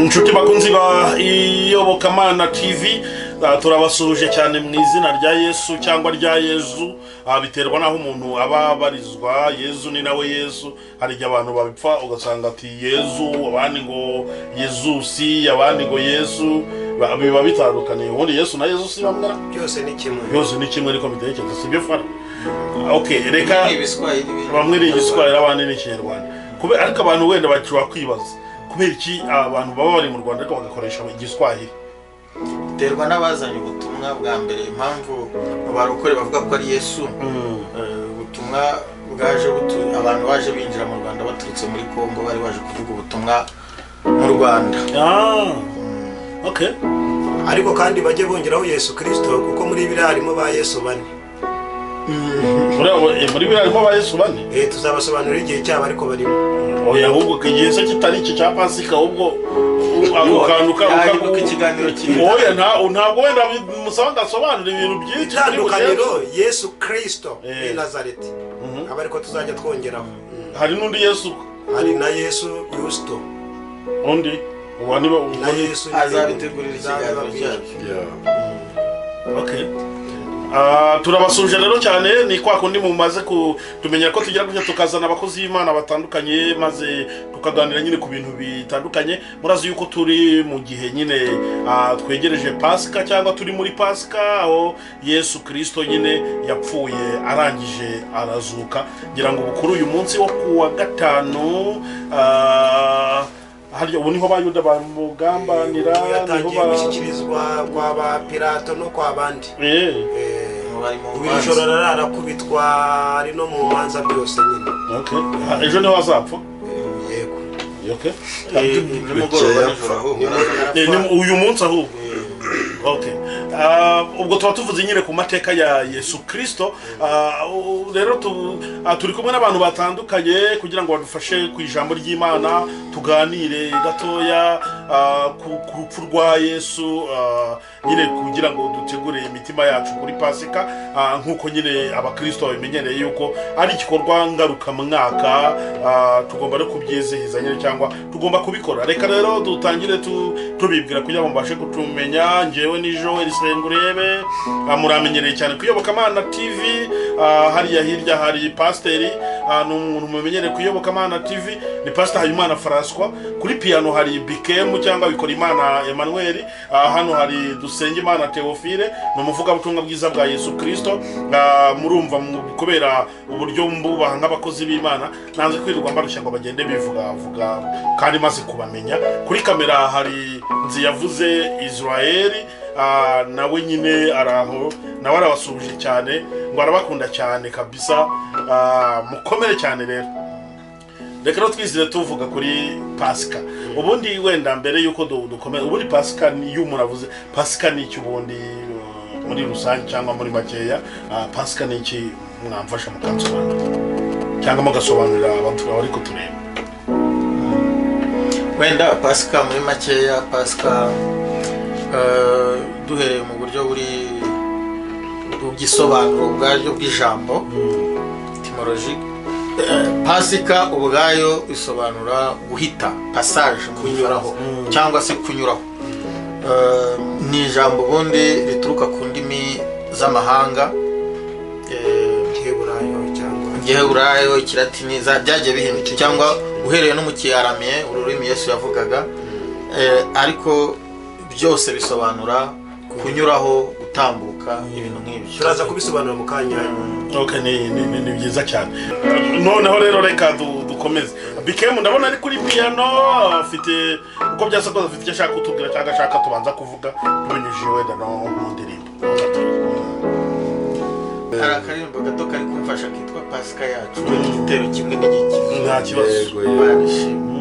Inshuti bakunzi ba Iyobokamana TV, turabasuhuje cyane mu izina rya Yesu cyangwa rya Yezu. Biterwa n'aho umuntu aba abarizwa. Yezu ni nawe Yesu. Hari igihe abantu babipfa, ugasanga ati Yezu, abandi ngo Yezusi, abandi ngo Yesu. Biba bitandukaniye. Ubundi Yesu na Yezu si bamwe? Byose ni kimwe. Byose ni kimwe, ariko bitekereza si byo fara. Okay, reka. Ni ibiswahili. Bamwe ni igiswahili, abandi ni ikinyarwanda. Kubera ariko abantu wenda bashobora kwibaza kubera iki abantu baba bari mu Rwanda ariko bagakoresha igiswahili. Biterwa n'abazanye ubutumwa bwa mbere. Impamvu abarokore bavuga ko ari Yesu, ubutumwa bwaje abantu baje binjira mu Rwanda baturutse muri Kongo, bari baje kuvuga ubutumwa mu Rwanda. Ah, okay. Ariko kandi bajye bongeraho Yesu Kirisito, kuko muri biriya harimo ba Yesu bane. Muri biriya harimo ba Yesu bane? Tuzabasobanurira igihe cyabo, ariko barimo. Oya, ahubwo igihe se kitari iki cya Pasika, ahubwo ako kantu Yahinduka ikiganiro cyiza. Oya, ntabwo wenda musaba ngo asobanure ibintu byinshi kuri Itandukaniro: Yesu Kirisito w'i Nazareti, aba ariko tuzajya twongeraho. Hari n'undi Yesu? Hari na Yesu Yusito. Undi uba niba Na Yesu. Azabitegurira ikiganiro cyabyo. Okay. Turabasuje rero cyane. Ni kwa kundi mumaze kutumenya ko tugira gutya tukazana abakozi b'Imana batandukanye, maze tukaganira nyine ku bintu bitandukanye. Murazi yuko turi mu gihe nyine twegereje Pasika, cyangwa turi muri Pasika, aho Yesu Kirisito nyine yapfuye arangije arazuka. Ngira ngo ubu kuri uyu munsi wo kuwa gatanu, harya ubu niho Bayuda bamugambanira, niho Yatangiye gushyikirizwa kwa ba Pilato no kwa bandi. Bari mu Ubu manza. ijoro ararakubitwa, ari no mu manza, byose nyine. Okay. Ejo niho azapfa? Yego. Okay. Nimugoroba, nijoro ahubwo. Ni uyu munsi ahubwo. Okay. Ubwo tuba tuvuze nyine ku mateka ya Yesu Kristo. Rero turi kumwe n'abantu batandukanye kugira ngo badufashe ku ijambo ry'Imana, tuganire gatoya ku rupfu rwa Yesu, nyine kugira ngo dutegure imitima yacu kuri Pasika, nk'uko nyine abakristo babimenyereye yuko ari igikorwa ngarukamwaka, tugomba no kubyizihiza nyine cyangwa tugomba kubikora. Reka rero dutangire tubibwira kugira ngo mubashe kutumenya. Njyewe ni Joel Sengurebe, muramenyereye cyane ku Iyobokamana TV. Hariya hirya hari pasiteri, ni umuntu mumenyereye ku Iyobokamana TV, ni Pasiteri Habimana François. Kuri piano hari Bikemu cyangwa Bikorimana Emmanuel. Hano hari Dusengimana Theophile, ni umuvugabutumwa bwiza bwa Yesu Kristo. Murumva kubera uburyo mbubaha nk'abakozi b'Imana, nanze kwirirwa mbarushya ngo bagende bivuga vuga kandi maze kubamenya. Kuri kamera hari Nziyavuze Israel, nawe nyine araho, nawe arabasuhuje cyane, ngo arabakunda cyane kabisa. Mukomere cyane. Rero reka rero twizire tuvuga kuri Pasika. Ubundi wenda mbere y'uko dukomeza, ubundi Pasika ni, iyo umuntu avuze Pasika ni iki ubundi, muri rusange cyangwa muri makeya, Pasika ni iki? Mwamfasha mukansobanurira cyangwa mugasobanurira abantu bari kutureba. Wenda Pasika muri makeya, Pasika, duhereye mu buryo buri bw'igisobanuro ubwaryo bw'ijambo, étymologique, Pasika ubwayo isobanura guhita, passage, Kunyuraho. cyangwa se kunyuraho. Ni ijambo ubundi rituruka ku ndimi z'amahanga, Giheburayo cyangwa Igiheburayo, Ikilatini, byagiye bihinduka, cyangwa uhereye no mu Kiaramiye, ururimi Yesu yavugaga. Ariko byose bisobanura kunyuraho, gutambuka, ibintu nk'ibyo. Turaza kubisobanura mu kanya. Okay, ni byiza cyane. Noneho rero reka dukomeze. Bikemu ndabona ari kuri piano, afite uko byasa kose afite icyo ashaka kutubwira cyangwa ashaka tubanza kuvuga tubinyujije wenda no mu ndirimbo. Hari akaririmbo gato kari kumfasha kitwa Pasika Yacu, igitero kimwe n'igikizo. Nta kibazo. Yego, yego. Imana ishimwe.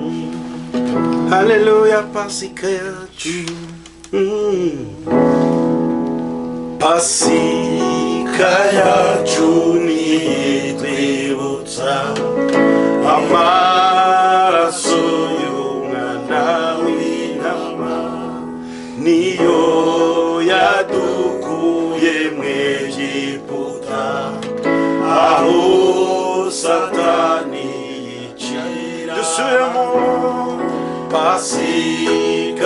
Haleluya, Pasika yacu. Pasika yacu nitwibutsa amaraso y'umwana w'intama, niyo yadukuye mu Egiputa, aho Satani yicira. Dusubiremo: Pasika.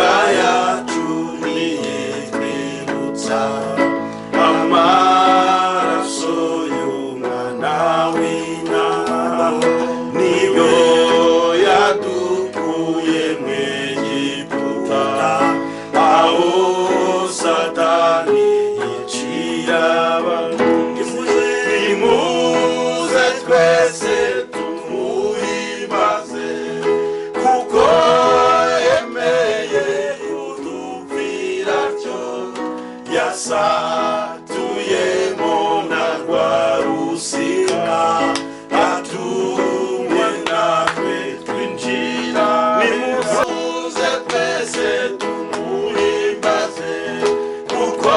Kuko yemeye kudupfira atyo, yasatuyemo na rwa rusika, atumye natwe twinjira. Nimuze twese tumuhimbaze, kuko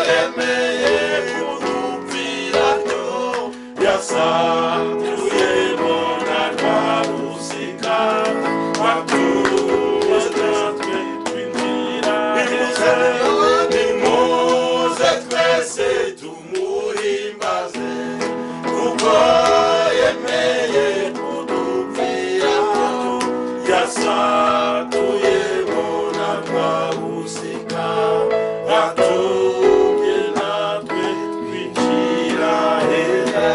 yemeye kudupfira atyo, yasatuyemo na rwa rusika, atumye natwe twinjira. Nimuze twese tumuhimbaze, kuko yemeye kudupfira atyo, yasatuyemo na rwa rusika, atumye natwe twinjira hera.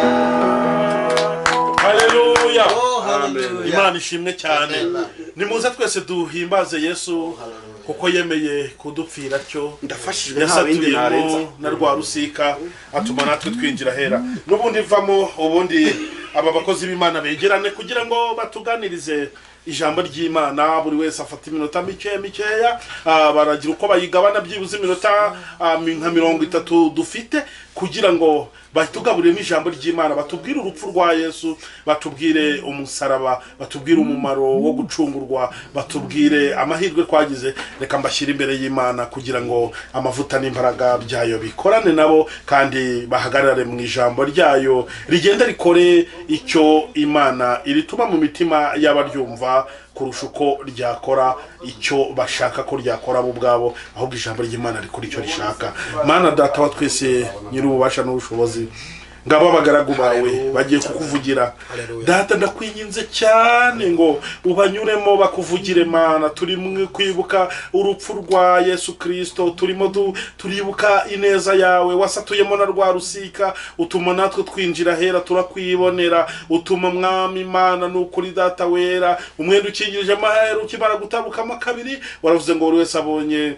Haleluya! Oh, hallelujah. Imana ishimwe cyane. Amen. Nimuze twese duhimbaze Yesu kuko yemeye kudupfira atyo. Ndafashijwe, nta bindi narenza. Yasatuyemo na rwa rusika, atuma natwe twinjira hera. N'ubundi mvamo, ubundi aba bakozi b'Imana begerane kugira ngo batuganirize ijambo ry'Imana. Buri wese afata iminota mikeya mikeya, baragira uko bayigabana, byibuze iminota nka 30 dufite kugira ngo batugaburiremo ijambo ry'Imana, batubwire urupfu rwa Yesu, batubwire umusaraba, batubwire umumaro wo gucungurwa, batubwire amahirwe twagize. Reka mbashyire imbere y'Imana kugira ngo amavuta n'imbaraga byayo bikorane nabo, kandi bahagarare mu ijambo ryayo, rigende rikore icyo Imana irituma mu mitima y'abaryumva kurusha uko ryakora icyo bashaka ko ryakora bo ubwabo, ahubwo ijambo ry'Imana rikora icyo rishaka. Mana Data wa twese, Nyir'ububasha n'ubushobozi, ngabo abagaragu bawe bagiye kukuvugira. Data, ndakwinginze cyane ngo ubanyuremo bakuvugire. Mana, turi mu kwibuka urupfu rwa Yesu Kirisito, turimo turibuka ineza yawe wasatuyemo na rwa rusika, utuma natwe twinjira hera, turakwibonera, utuma Mwami Imana. Ni ukuri Data wera, umwenda ukingirije amahera ukimara gutabukamo kabiri, waravuze ngo buri wese abonye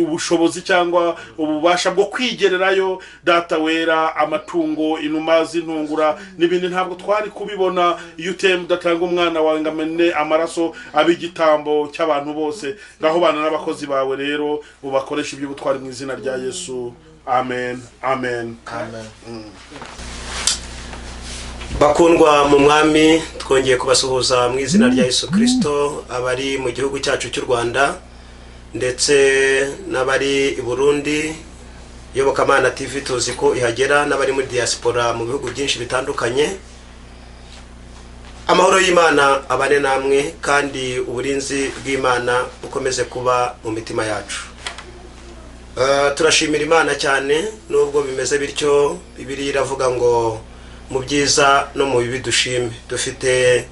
ubushobozi cyangwa ububasha bwo kwigererayo. Data wera, amatungo, inuma z'intungura n'ibindi ntabwo twari kubibona iyo uteye udatanga umwana wawe ngo amene amaraso abe igitambo cy'abantu bose. Ngaho bana n'abakozi bawe rero, ubakoresha iby'ubutwari mu izina rya Yesu. Amen, amen. Amen. Bakundwa mu Mwami, twongeye kubasuhuza mu izina rya Yesu Kirisito, abari mu gihugu cyacu cy'u Rwanda ndetse n'abari i Burundi. Iyobokamana TV tuzi ko ihagera, n'abari muri diaspora mu bihugu byinshi bitandukanye. Amahoro y'Imana abane namwe, kandi uburinzi bw'Imana bukomeze kuba mu mitima yacu. Turashimira Imana cyane nubwo bimeze bityo. Bibiliya iravuga ngo mu byiza no mu bibi dushime. Dufite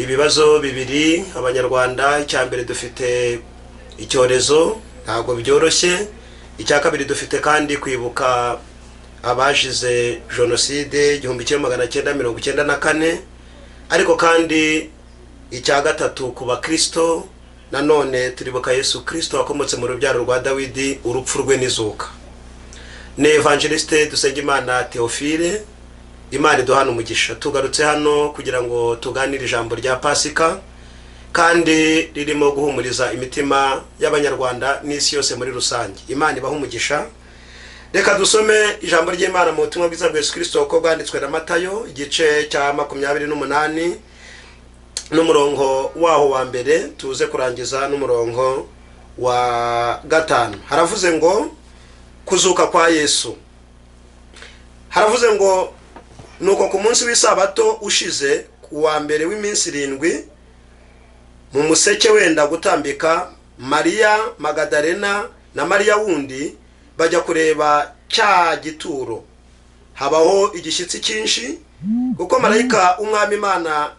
ibibazo bibiri Abanyarwanda. Icya mbere, dufite icyorezo, ntabwo byoroshye. Icya kabiri, dufite kandi kwibuka abazize jenoside 1994. Ariko kandi icya gatatu, ku Bakristo nanone turibuka Yesu Kirisito wakomotse mu rubyaro rwa Dawidi, urupfu rwe n'izuka. Ni Evangeliste Dusengimana Theophile. Imana iduhana umugisha. Tugarutse hano kugira ngo tuganire ijambo rya Pasika, kandi ririmo guhumuriza imitima y'Abanyarwanda n'isi yose muri rusange. Imana ibaha umugisha. Reka dusome ijambo ry'Imana mu butumwa bwiza bwa Yesu Kirisito uko bwanditswe na Matayo, igice cya 28 n'umurongo waho wa mbere, tuze kurangiza n'umurongo wa 5. Haravuze ngo kuzuka kwa Yesu. Haravuze ngo: "Nuko ku munsi w'isabato ushize, ku wa mbere w'iminsi 7, mu museke wenda gutambika, Mariya Magadalena na Mariya wundi bajya kureba cya gituro. Habaho igishyitsi cyinshi, kuko marayika w'Umwami Imana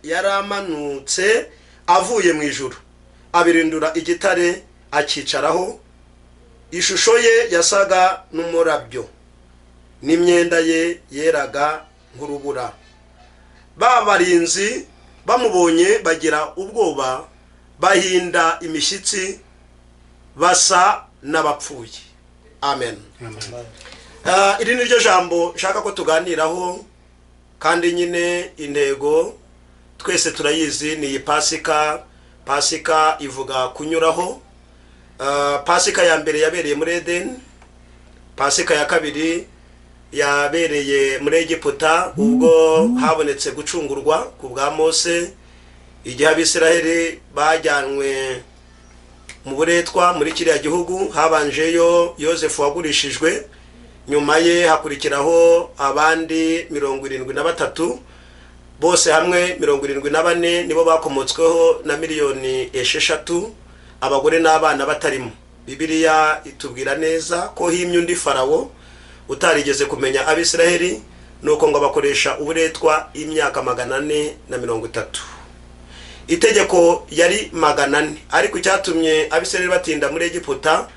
yaramanutse avuye mu ijuru, abirindura igitare akicaraho. Ishusho ye yasaga n'umurabyo, n'imyenda ye yeraga nk'urubura. Ba barinzi bamubonye bagira ubwoba, bahinda imishyitsi, basa n'abapfuye." Amen. Iri ni ryo jambo nshaka ko tuganiraho, kandi nyine intego Twese turayizi, ni iyi Pasika. Pasika ivuga kunyuraho. Pasika ya mbere yabereye muri Edeni, Pasika ya kabiri yabereye muri Egiputa ubwo habonetse gucungurwa ku bwa Mose, igihe Abisiraheli bajyanwe mu buretwa muri kiriya gihugu. Habanjeyo Yosefu wagurishijwe, nyuma ye hakurikiraho abandi 73, bose hamwe 74 nibo bakomotsweho na 6 miliyoni, abagore n'abana batarimo. Bibiliya itubwira neza ko himye undi Farawo utarigeze kumenya Abisiraheli, nuko ngo bakoresha uburetwa imyaka 430. Itegeko yari 400, ariko icyatumye Abisiraheli batinda muri Egiputa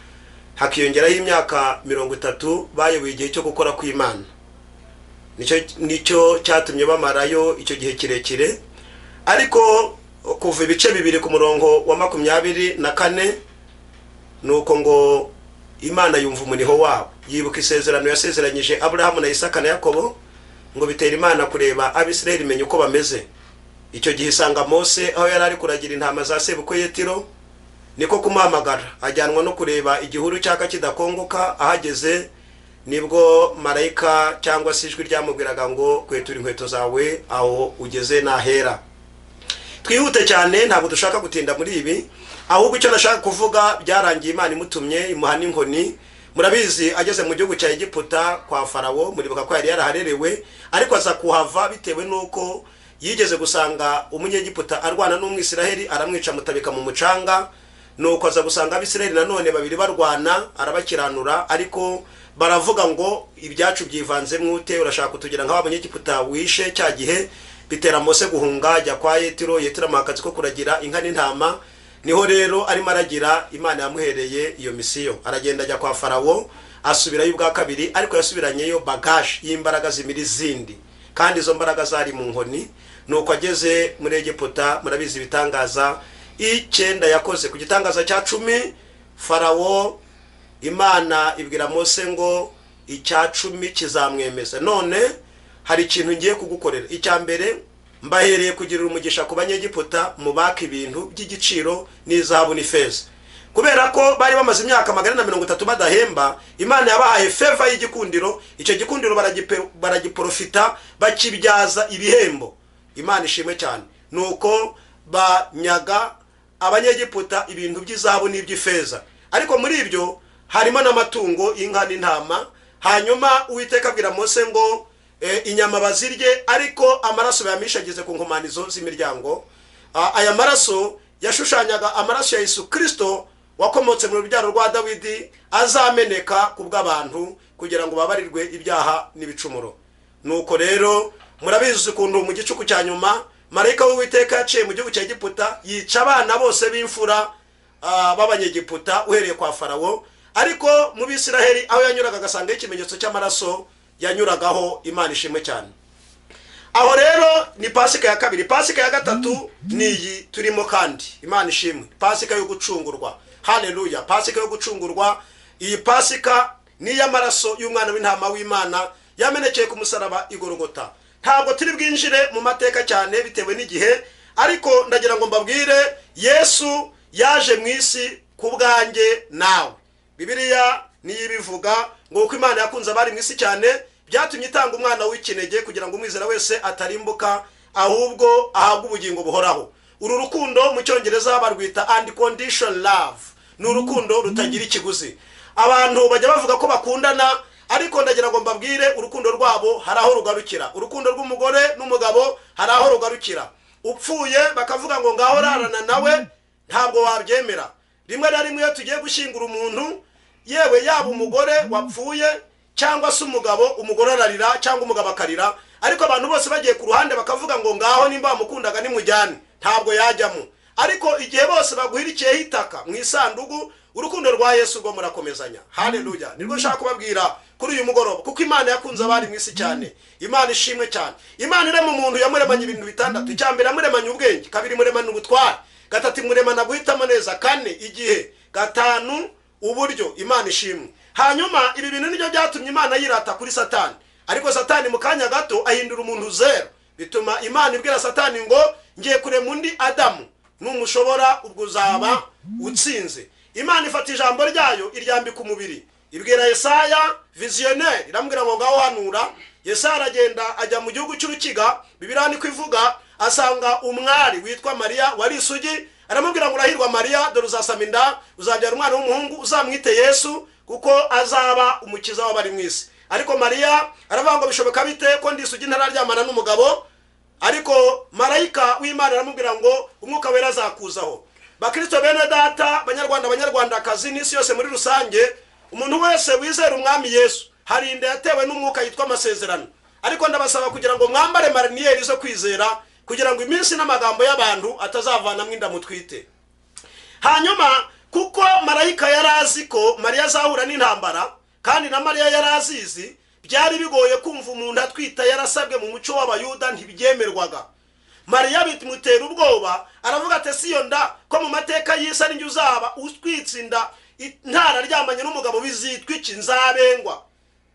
hakiyongeraho imyaka 30, bayoboye igihe cyo gukora kw'Imana, nicyo cyatumye bamarayo icyo gihe kirekire. Ariko kuva ibice 2 ku murongo wa 24, nuko ngo Imana yumva umuniho wabo, yibuka isezerano yasezeranyije Aburahamu na Isaka na Yakobo, ngo bitera Imana kureba Abisirayeli, imenya uko bameze. Icyo gihe isanga Mose aho yari ari kuragira intama za sebukwe Yetiro, niko kumuhamagara, ajyanwa no kureba igihuru cyaka kidakongoka. Ahageze nibwo marayika cyangwa se ijwi ryamubwiraga ngo: "Kwetura inkweto zawe, aho ugeze nahera." Twihute cyane, ntabwo dushaka gutinda muri ibi, ahubwo icyo nashaka kuvuga, byarangiye Imana imutumye, imuha n'inkoni. Murabizi, ageze mu gihugu cya Egiputa kwa Farawo, muribuka ko yari yaraharerewe, ariko aza kuhava bitewe n'uko yigeze gusanga Umunyegiputa arwana n'Umwisiraheli, aramwica, amutabika mu mucanga. Nuko aza gusanga Abisiraheli nanone babiri barwana, arabakiranura, ariko baravuga ngo: "Ibyacu byivanzemo ute? Urashaka kutugira nk'aba Banyegiputa wishe cya gihe?" Bitera Mose guhunga, ajya kwa Yetiro. Yetiro amuha akazi ko kuragira inka n'intama. Niho rero arimo aragira, Imana yamuhereye iyo misiyo, aragenda ajya kwa Farawo, asubirayo ubwa kabiri, ariko yasubiranyeyo bagaje y'imbaraga zimira izindi, kandi izo mbaraga zari mu nkoni. Nuko ageze muri Egiputa, murabizi ibitangaza 9 yakoze. Ku gitangaza cya 10, Farawo, Imana ibwira Mose ngo icya 10 kizamwemeza: "None hari ikintu ngiye kugukorera. Icya mbere, mbahereye kugirira umugisha ku Banyegiputa, mubaka ibintu by'igiciro n'izahabu n'ifeza." Kubera ko bari bamaze imyaka 430 badahemba, Imana yabahaye favor y'igikundiro. Icyo gikundiro baragiprofita, bakibyaza ibihembo. Imana ishimwe cyane. Nuko banyaga Abanyegiputa ibintu by'izahabu n'iby'ifeza, ariko muri ibyo harimo n'amatungo, inka n'intama. Hanyuma Uwiteka abwira Mose ngo inyama bazirye, ariko amaraso bayamishagize ku nkomanizo z'imiryango. Aya maraso yashushanyaga amaraso ya Yesu Kirisito wakomotse mu rubyaro rwa Dawidi, azameneka ku bw'abantu kugira ngo babarirwe ibyaha n'ibicumuro. Nuko rero murabizi ukuntu mu gicuku cya nyuma marayika w'Uwiteka yaciye mu gihugu cya Egiputa, yica abana bose b'imfura b'Abanyegiputa, uhereye kwa Farawo. Ariko mu Bisiraheli aho yanyuraga agasanga ikimenyetso cy'amaraso, yanyuragaho. Imana ishimwe cyane. Aho rero ni Pasika ya kabiri. Pasika ya gatatu ni iyi turimo, kandi Imana ishimwe, Pasika yo gucungurwa. Haleluya! Pasika yo gucungurwa. Iyi Pasika ni iy'amaraso y'umwana w'intama w'Imana yamenekeye ku musaraba igorogota. Ntabwo turi bwinjire mu mateka cyane bitewe n'igihe, ariko ndagira ngo mbabwire: Yesu yaje mu isi ku bwanjye nawe. Bibiliya niyo ibivuga ngo uko Imana yakunze abari mu isi cyane, byatumye itanga umwana w'ikinege, kugira ngo umwizera wese atarimbuka, ahubwo ahabwe ubugingo buhoraho. Uru rukundo mu Cyongereza barwita unconditional love, ni urukundo rutagira ikiguzi. Abantu bajya bavuga ko bakundana, ariko ndagira ngo mbabwire, urukundo rwabo hari aho rugarukira. Urukundo rw'umugore n'umugabo hari aho rugarukira. Upfuye bakavuga ngo ngaho rarana nawe, ntabwo wabyemera. Rimwe na rimwe iyo tugiye gushyingura umuntu, yewe yaba umugore wapfuye cyangwa se umugabo, umugore ararira cyangwa umugabo akarira, ariko abantu bose bagiye ku ruhande bakavuga ngo ngaho nimba wamukundaga nimujyane, ntabwo yajyamo. Ariko igihe bose baguhirikiyeho itaka mu isanduku, urukundo rwa Yesu rwo murakomezanya. Haleluya! Nirwo nshaka kubabwira kuri uyu mugoroba, kuko Imana yakunze abari mu isi cyane. Imana ishimwe cyane. Imana irema umuntu, yamuremanye ibintu bitandatu. Icya mbere, yamuremanye ubwenge. Kabiri, imuremana ubutware. Gatatu, imuremana guhitamo neza. Kane, igihe. Gatanu, uburyo. Imana ishimwe. Hanyuma ibi bintu nibyo byatumye Imana yirata kuri Satani, ariko Satani mu kanya gato ahindura umuntu zero, bituma Imana ibwira Satani ngo Ngiye kurema undi Adamu, numushobora ubwo uzaba utsinze. Imana ifata ijambo ryayo iryambika umubiri, ibwira Yesaya visionnaire, iramubwira ngo ngaho hanura. Yesaya aragenda ajya mu gihugu cy'urukiga, Bibiliya niko ivuga, asanga umwari witwa Mariya wari isugi, aramubwira ngo urahirwa Mariya, dore uzasama inda, uzabyara umwana w'umuhungu, uzamwite Yesu, kuko azaba umukiza w'abari mu isi. Ariko Mariya aravuga ngo bishoboka bite ko ndi isugi ntararyamana n'umugabo? Ariko marayika w'Imana aramubwira ngo umwuka wera azakuzaho. Bakristo bene data, banyarwanda, banyarwandakazi, n'isi yose muri rusange, umuntu wese wizera umwami Yesu hari inda yatewe n'umwuka yitwa amasezerano. Ariko ndabasaba kugira ngo mwambare mariniyeri zo kwizera, kugira ngo iminsi n'amagambo y'abantu atazavanamwo inda mutwite. Hanyuma kuko marayika yari azi ko Mariya azahura n'intambara, kandi na Mariya yari azizi, byari bigoye kumva umuntu atwita yarasabwe mu muco w'Abayuda, ntibyemerwaga. Mariya bimutera ubwoba, aravuga ati si iyo nda ko mu mateka y'isi ari njye uzaba utwitse inda ntararyamanye n'umugabo, bizitwa iki? Nzabengwa,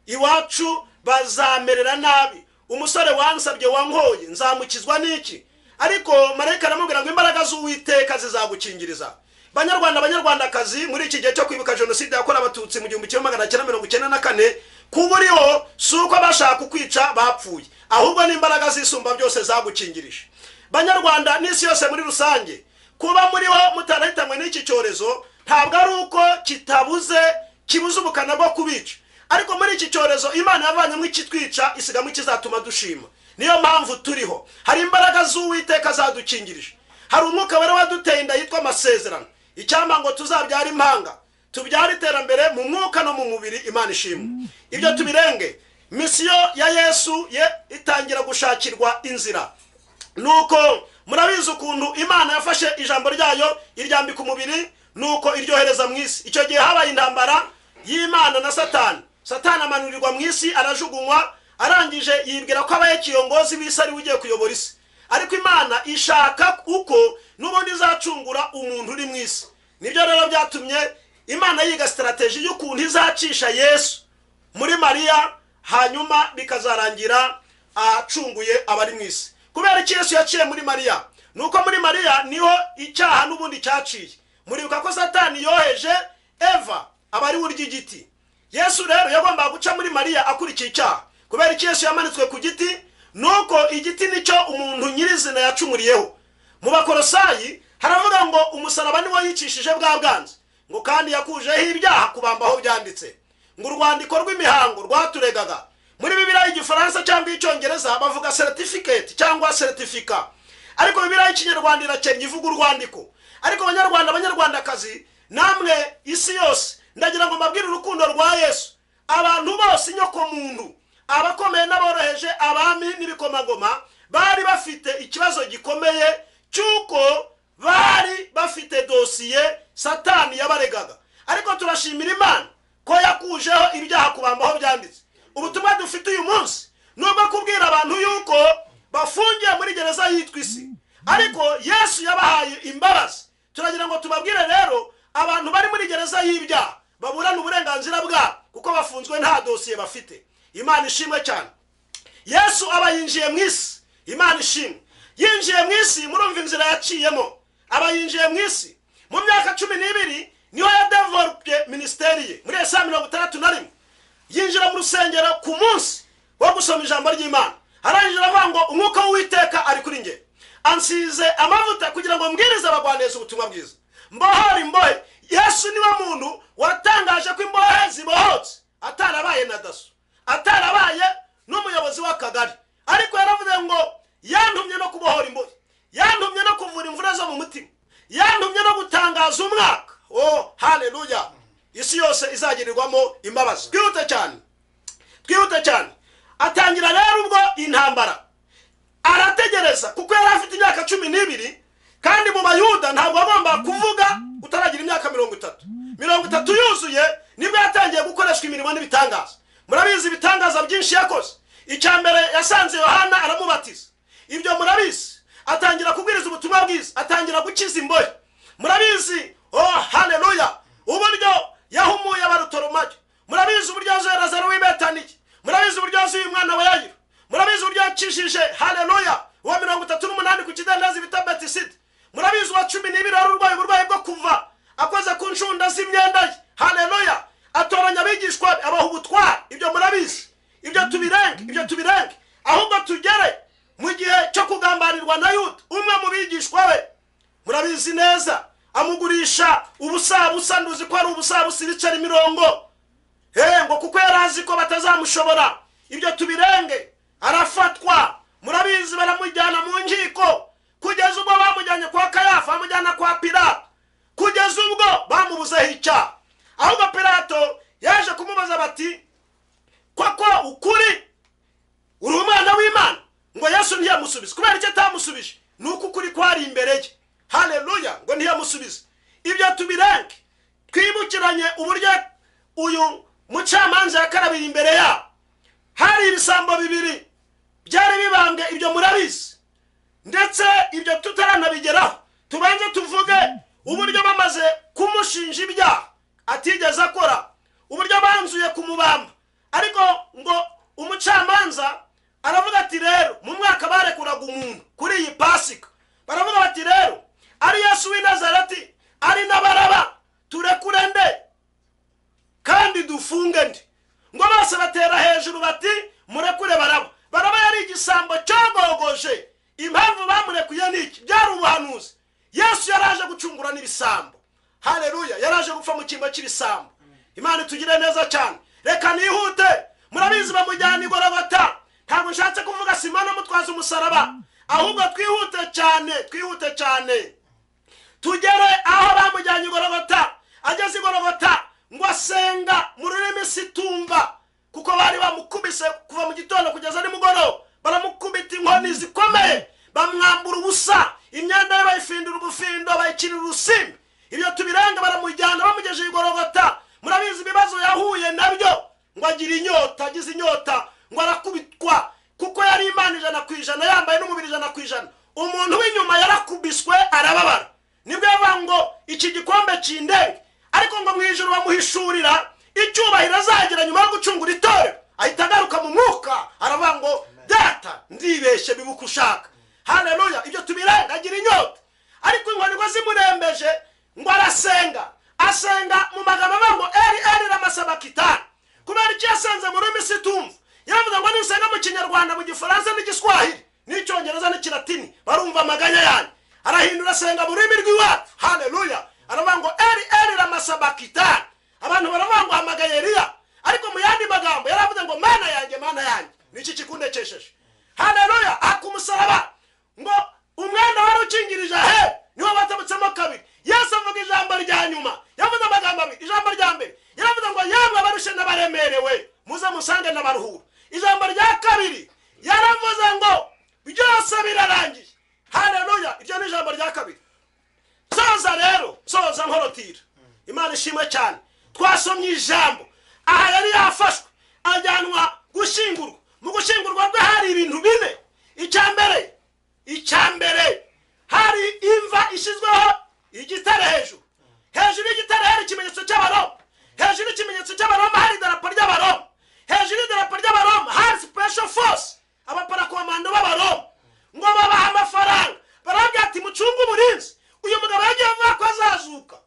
iwacu bazamerera nabi, umusore wansabye wankoye nzamukizwa n'iki? Ariko marayika aramubwira ngo imbaraga z'Uwiteka zizagukingiriza. Banyarwanda, banyarwandakazi, muri iki gihe cyo kwibuka jenoside yakorewe Abatutsi mu 1994, kuba uriho si uko bashaka kukwica bapfuye, ahubwo n'imbaraga zisumba byose zagukingirije. Banyarwanda n'isi yose muri rusange, kuba muriho mutarahitanywe n'iki cyorezo ntabwo ari uko kitabuze kibuze ubukana bwo kubica, ariko muri iki cyorezo Imana yavanyemo ikitwica isigamo ikizatuma dushima. Niyo mpamvu turiho. Hari imbaraga z'Uwiteka zadukingirije, hari umwuka wera waduteye inda yitwa amasezerano. Icyampa ngo tuzabyara impanga, tubyara iterambere mu mwuka no mu mubiri. Imana ishimwe. Ibyo tubirenge. Misiyo ya Yesu ye itangira gushakirwa inzira. Nuko murabizi ukuntu Imana yafashe ijambo ryayo iryambika umubiri, nuko iryohereza mu isi. Icyo gihe habaye intambara y'Imana na Satani. Satani amanurirwa mu isi, arajugunywa, arangije yibwira ko abaye kiyongozi w'isi ari ugiye kuyobora isi. Ariko Imana ishaka uko n'ubundi izacungura umuntu uri mu isi. Nibyo rero byatumye Imana yiga strategy y'ukuntu izacisha Yesu muri Mariya, hanyuma bikazarangira acunguye abari mu isi. Kubera iki Yesu yaciye muri Mariya? Nuko muri Mariya niho icyaha n'ubundi cyaciye. Muribuka ko Satani yoheje Eva abari urya igiti. Yesu rero yagombaga guca muri Mariya akurikiye icyaha. Kubera iki Yesu yamanitswe ku giti? Nuko igiti nicyo umuntu nyirizina yacumuriyeho. Mu Bakolosayi haravuga ngo umusaraba niwo yicishije bwa bwanze, ngo kandi yakujeho ibyaha kubambaho byanditse, ngo urwandiko rw'imihango rwaturegaga. Muri Bibiliya y'Igifaransa cyangwa y'Icyongereza bavuga certificate cyangwa certificat, ariko Bibiliya y'Ikinyarwanda irakennye ivuga urwandiko. Ariko banyarwanda, banyarwandakazi, namwe isi yose, ndagira ngo mbabwire urukundo rwa Yesu. Abantu bose, inyoko muntu, abakomeye n'aboroheje, abami n'ibikomangoma, bari bafite ikibazo gikomeye cy'uko bari bafite dosiye Satani yabaregaga. Ariko turashimira Imana ko yakujeho ibyaha kubambaho byanditse. Ubutumwa dufite uyu munsi nubwo kubwira abantu yuko bafungiye muri gereza yitwa isi, ariko Yesu yabahaye imbabazi. Turagira ngo tubabwire rero abantu bari muri gereza y'ibyaha baburana uburenganzira bwabo, kuko bafunzwe nta dosiye bafite. Imana ishimwe cyane. Yesu aba yinjiye mu isi. Imana ishimwe. Yinjiye mu isi, murumva inzira yaciyemo. Aba yinjiye mu isi mu myaka 12 niho yadevelopye ministeri ye. Muri Yesaya 61 yinjira mu rusengero ku munsi wo gusoma ijambo ry'Imana. Arangije aravuga ngo umwuka w'Uwiteka ari kuri njye, ansize amavuta kugira ngo mbwirize abagwaneza ubutumwa bwiza, mbohore imbohe. Yesu niwe muntu watangaje ko imbohe zibohotse, atarabaye na daso, atarabaye n'umuyobozi w'akagari, ariko yaravuze ngo yantumye no kubohora imbohe, yantumye no kuvura imvura zo mu mutima, yantumye no gutangaza umwaka. Oh, haleluya! Isi yose izagirirwamo imbabazi. Twihute cyane, twihute cyane. Atangira rero ubwo intambara, arategereza kuko yari afite imyaka 12, kandi mu Bayuda ntabwo agomba kuvuga utaragira imyaka 30. 30 yuzuye nibwo yatangiye gukoreshwa imirimo n'ibitangaza. Murabizi ibitangaza byinshi yakoze. Icya mbere yasanze Yohana aramubatiza, ibyo murabizi. Atangira kubwiriza ubutumwa bwiza, atangira gukiza imbohe, murabizi. Oh, haleluya! Uburyo yahumuye abarutoromayo, murabizi. Uburyo yazuye Lazaro w'i Betaniya, murabizi. Uburyo yazuye umwana wa Yayiro, murabizi. Uburyo yakijije, haleluya, uwa 38 ku kidendezi bita mu bigishwa be, murabizi neza, amugurisha ubusabusa, nduzi ko ari ubusabusa ibiceri 40, ngo kuko yari azi ko batazamushobora. Ibyo tubirenge, arafatwa, murabizi, baramujyana mu nkiko, kugeza ubwo bamujyanye kwa Kayafa, bamujyana kwa Pilato, kugeza ubwo bamubuzeho icyaha. Ahubwo Pilato yaje kumubaza bati koko ukuri uri umwana w'Imana? Ngo Yesu ntiyamusubiza. Kubera icyo atamusubije ni uko ukuri kwari imbere ye. Haleluya! Ngo ntiyamusubiza. Ibyo tubirenge, twibukiranye uburyo uyu mucamanza yakarabiye imbere yabo. Hari ibisambo bibiri byari bibambwe, ibyo murabizi, ndetse ibyo tutaranabigeraho tubanze tuvuge uburyo bamaze kumushinja ibyaha atigeze akora, uburyo banzuye kumubamba. Ariko ngo umucamanza aravuga ati rero mu mwaka barekuraga umuntu kuri iyi Pasika, baravuga bati rero ari Yesu w'i Nazareti ari na Baraba, turekure nde kandi dufunge nde? Ngo bose batera hejuru bati murekure Baraba. Baraba yari igisambo cyagogoje. Impamvu bamurekuye ni iki? Byari ubuhanuzi. Yesu yaraje gucungura n'ibisambo. Haleluya! Yaraje gupfa mu cyimbo cy'ibisambo. Imana itugire neza cyane. Reka nihute. Murabizi bamujyana i Gologota. Ntabwo nshatse kuvuga Simoni amutwaza umusaraba, ahubwo twihute cyane, twihute cyane tugere aho bamujyanye i Gologota. Ageze i Gologota ngo asenga mu rurimi situmva, kuko bari bamukubise kuva mu gitondo kugeza nimugoroba, baramukubita inkoni zikomeye, bamwambura ubusa, imyenda ye bayifindura ubufindo, bayikirira urusimbi. Ibyo tubiranga, baramujyana, bamugejeje i Gologota. Murabizi ibibazo yahuye nabyo, ngo agira inyota, agize inyota ngo arakubitwa, kuko yari Imana 100%, yambaye n'umubiri 100%. Umuntu w'inyuma yarakubiswe arababara. Nibwo yavuga ngo iki gikombe kindenge, ariko ngo mu ijuru bamuhishurira icyubahiro azagira nyuma yo gucungura itorero. Ahita agaruka mu mwuka aravuga ngo data ndibeshye, bibuka ushaka. Haleluya! Ibyo tubiranga, agira inyota, ariko inkoni ngo zimurembeje, ngo arasenga, asenga mu magambo avuga ngo eri eri ramasabakitani. Kubera icyo yasenze mu rurimi situmva, yaravuze ngo nisenga mu Kinyarwanda, mu Gifaransa n'Igiswahili n'Icyongereza n'Ikilatini barumva amaganya yanjye. Arahindura asenga mu rurimi rw'iwacu. Haleluya! Aravuga ngo eri eri ramasabakitani. Abantu baravuga ngo hamagaye Eliya, ariko mu yandi magambo yaravuze ngo mana yanjye, mana yanjye, niki kikundekesheje? Haleluya! Akumusaraba ngo umwenda wari ukingirije ahe niwo batabutsemo kabiri. Yesu avuga ijambo rya nyuma, yavuze amagambo abiri. Ijambo rya mbere yaravuze ngo yemwe abarushe n'abaremerewe muze musange n'abaruhura. Ijambo rya kabiri yaravuze ngo byose birarangiye. Haleluya! Iryo ni ijambo rya kabiri. Soza rero, soza nkorotira. Imana ishimwe cyane. Twasomye ijambo aha yari yafashwe ajyanwa gushyingurwa. Mu gushyingurwa rwe hari ibintu bine. Icya mbere hari imva ishyizweho igitare hejuru. Hejuru y'igitare hari ikimenyetso cy'Abaroma. Hejuru y'ikimenyetso cy'Abaroma hari idarapo ry'Abaroma. Hejuru y'idarapo ry'Abaroma hari special force, abaparakomando b'Abaroma. Ngo babaha amafaranga, barabwira ati mucunge uburinzi. Uyu mugabo yagiye avuga ko azazuka,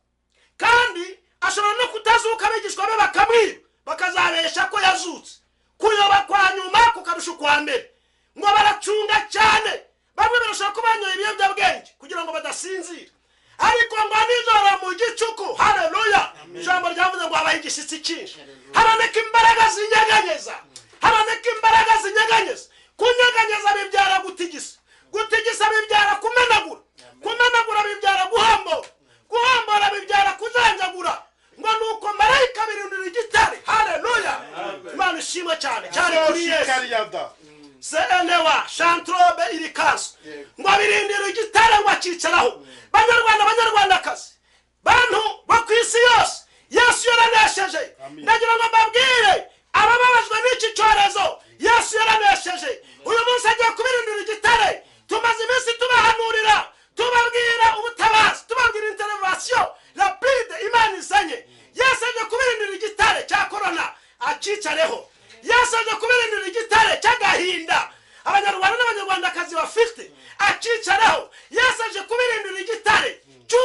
kandi ashobora no kutazuka, abigishwa be bakamwiba, bakazabesha ko yazutse. Kuyoba kwa nyuma kukarusha ukwa mbere. Ngo baracunga cyane, bamwe barashaka ko banyoye ibiyobyabwenge kugira ngo badasinzira, ariko ngo nijoro mu gicuku, haleluya, ijambo ryavuze ngo habaho igishyitsi cyinshi, haboneka imbaraga zinyeganyeza, haboneka imbaraga zinyeganyeza. Kunyeganyeza bibyara gutigisa, gutigisa bibyara kumenagura, kumenagura bibyara guhambora, guhambora bibyara kujanjagura. Ngo nuko marayika birindira igitare. Haleluya! Imana ishimwe cyane cyane kuri Yesu. Senewa shantrobe irikaso, ngo birindira igitare ngo akicaraho. Banyarwanda, banyarwandakazi, bantu bo ku isi yose, Yesu yaranesheje. Ndagira ngo mbabwire abababajwe n'iki cyorezo, Yesu yaranesheje. Uyu munsi agiye kubirindira igitare. Tumaze iminsi tubahanurira, tubabwira ubutabazi, tubabwira intervention rapide Imana izanye. Yesu agiye kubirindira igitare cya korona akicareho. Yesu agiye kubirindira igitare cy'agahinda Abanyarwanda n'Abanyarwandakazi bafite akicareho. Yesu aje kubirindira igitare cy'u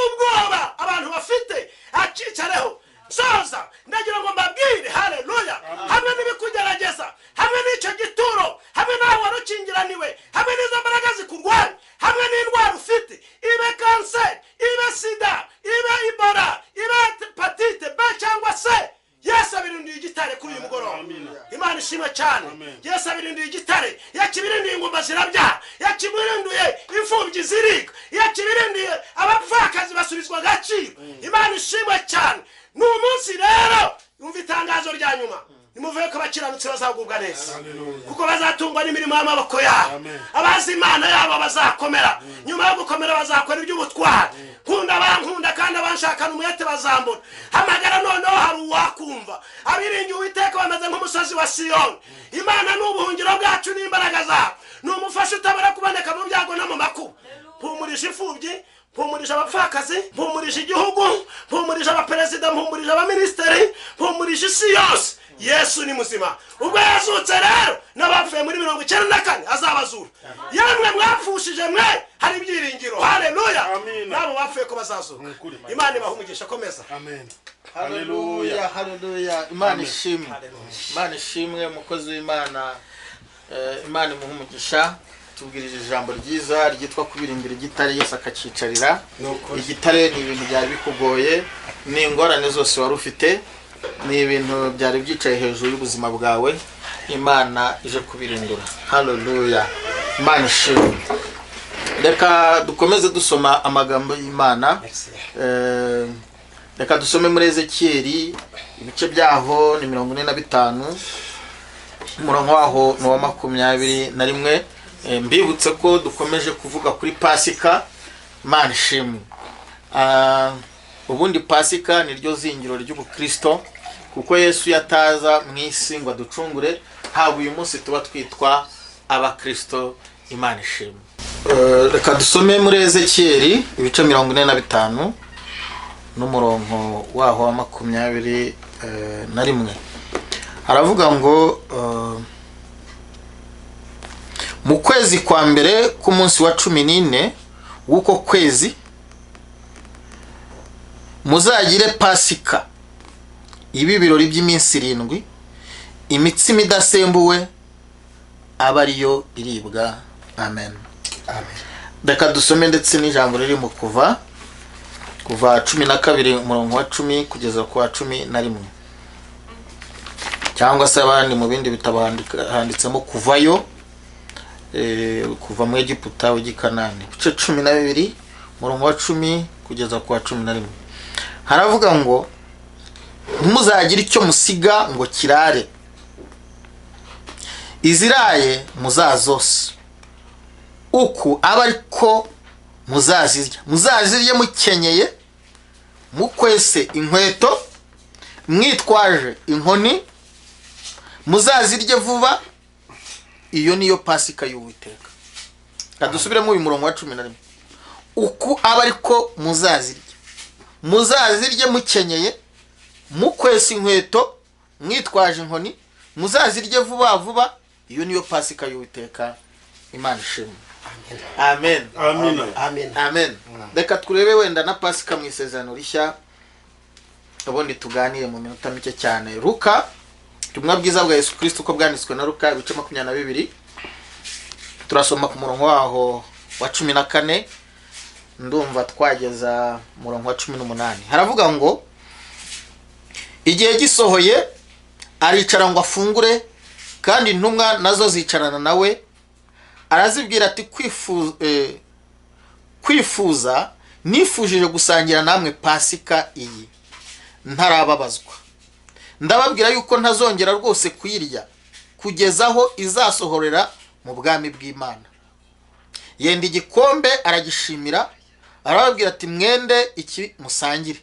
yakibirinduye igitare, yakibirinduye ingumba zirabyara, yakibirinduye imfubyi ziriga, yakibirinduye abapfakazi basubizwa agaciro. Imana ishimwe cyane. Ni umunsi rero yumva itangazo rya nyuma, nimuvuye ko abakiranutsi bazagubwa neza, kuko bazatungwa n'imirimo y'amaboko yabo. Abazi Imana yabo bazakomera, nyuma yo gukomera bazakora iby'ubutwari. Nkunda abankunda kandi abanshakana umwete bazambona. Hamagara noneho hari uwakumva. Abiringiye Uwiteka bameze nk'umusozi wa Siyoni. Imana ni ubuhungiro bwacu n'imbaraga zabo, ni umufasha utabura kuboneka mu byago no mu makuba. Mpumurisha imfubyi, mpumurije abapfakazi, mpumurije igihugu, mpumurije abaperezida, mpumurije abaminisitiri, mpumurije isi yose. Yesu ni muzima. Ubwo yazutse rero n'abapfuye muri 94 azabazura. Yemwe mwapfushije mwe, hari ibyiringiro. Haleluya. Nabo bapfuye ko bazazuka. Imana ibahe umugisha. Komeza. Amen. Haleluya, haleluya. Imana ishimwe. Imana ishimwe, umukozi w'Imana. Imana imuhe umugisha. Tubwirije ijambo ryiza ryitwa kubirindira igitare Yesu akacicarira. Igitare ni ibintu byari bikugoye, ni ingorane zose wari ufite, ni ibintu byari byicaye hejuru y'ubuzima bwawe. Imana ije kubirindura. Haleluya. Imana ishimwe. Reka dukomeze dusoma amagambo y'Imana. Reka dusome muri Ezekiyeli ibice byaho ni 45, umurongo waho ni uwa 21. Mbibutse ko dukomeje kuvuga kuri Pasika. Imana ishimwe. Ubundi Pasika ni ryo zingiro ry'ubukristo, kuko Yesu yataza mu isi ngo aducungure, ntabwo uyu munsi tuba twitwa abakristo. Imana ishimwe. Reka dusome muri Ezekiyeli ibice 45 n'umurongo waho wa 21. Haravuga ngo mu kwezi kwa mbere k'umunsi wa 14 w'uko kwezi muzagire Pasika, ibi birori by'iminsi 7, imitsima idasembuwe aba ariyo iribwa. Amen. Amen. Reka dusome ndetse n'ijambo riri mu kuva 12 umurongo wa 10 kugeza ku wa 11, cyangwa se abandi mu bindi bitabo handitsemo kuvayo, kuva mu Egiputa ujya i Kanani, ibice 12 umurongo wa 10 kugeza ku wa 11. Haravuga ngo ntimuzagire icyo musiga ngo kirare, iziraye muzazose, uku aba ariko muzazirya, muzazirye mukenyeye, mukwese inkweto, mwitwaje inkoni, muzazirye vuba. Iyo niyo Pasika y'Uwiteka. Kadusubiremo uyu murongo wa 11. Uku aba ariko muzazirya, muzazirye mukenyeye, mukwese inkweto, mwitwaje inkoni, muzazirye vuba vuba. Iyo niyo Pasika y'Uwiteka. Imana ishimwe. Amen. Amen. Amen. Amen. Reka turebe wenda na Pasika mu isezerano rishya, ubundi tuganire mu minota mike cyane. Luka, ubutumwa bwiza bwa Yesu Kristo uko bwanditswe na Luka, ibice 22, turasoma ku murongo waho wa 14, ndumva twageza murongo wa 18. Haravuga ngo igihe gisohoye aricara ngo afungure, kandi intumwa nazo zicarana nawe. Arazibwira ati kwifuza nifujije gusangira namwe Pasika iyi ntarababazwa. Ndababwira yuko ntazongera rwose kuyirya kugeza aho izasohorera mu bwami bw'Imana. Yenda igikombe aragishimira, arababwira ati mwende iki musangire.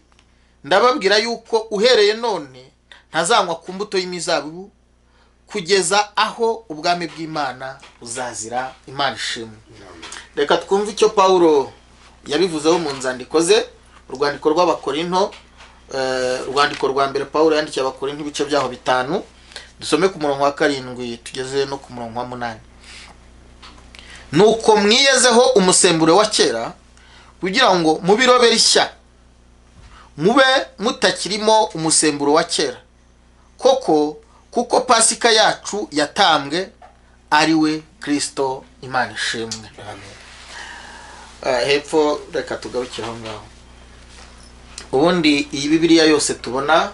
Ndababwira yuko uhereye none ntazanywa ku mbuto y'imizabibu kugeza aho ubwami bw'Imana buzazira. Imana ishimwe. Reka twumve icyo Paulo yabivuzeho mu nzandiko ze, urwandiko rw'Abakorinto, urwandiko rwa mbere Paulo yandikiye Abakorinto ibice byaho 5, dusome ku murongo wa 7 tugeze no ku murongo wa 8. Nuko mwiyezeho umusemburo wa kera, kugira ngo mubirobe rishya, mube mutakirimo umusemburo wa kera. Koko kuko Pasika yacu yatambwe, ari we Kristo. Imana ishimwe. Hepfo reka tugarukire aho ngaho. Ubundi iyi Bibiliya yose tubona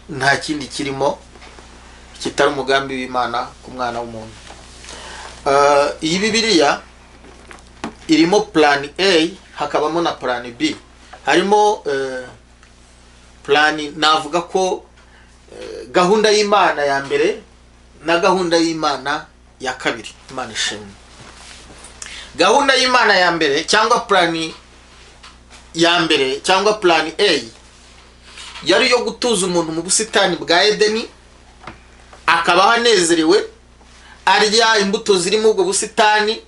nta kindi kirimo kitari umugambi w'Imana ku mwana w'umuntu. Iyi Bibiliya irimo plan A, hakabamo na plan B. Harimo plan, navuga ko gahunda y'Imana ya mbere na gahunda y'Imana ya kabiri. Imana ishimwe. Gahunda y'Imana ya mbere cyangwa plan ya mbere cyangwa plan A yari iyo gutuza umuntu mu busitani bwa Edeni, akabaho anezerewe, arya imbuto ziri muri ubwo busitani,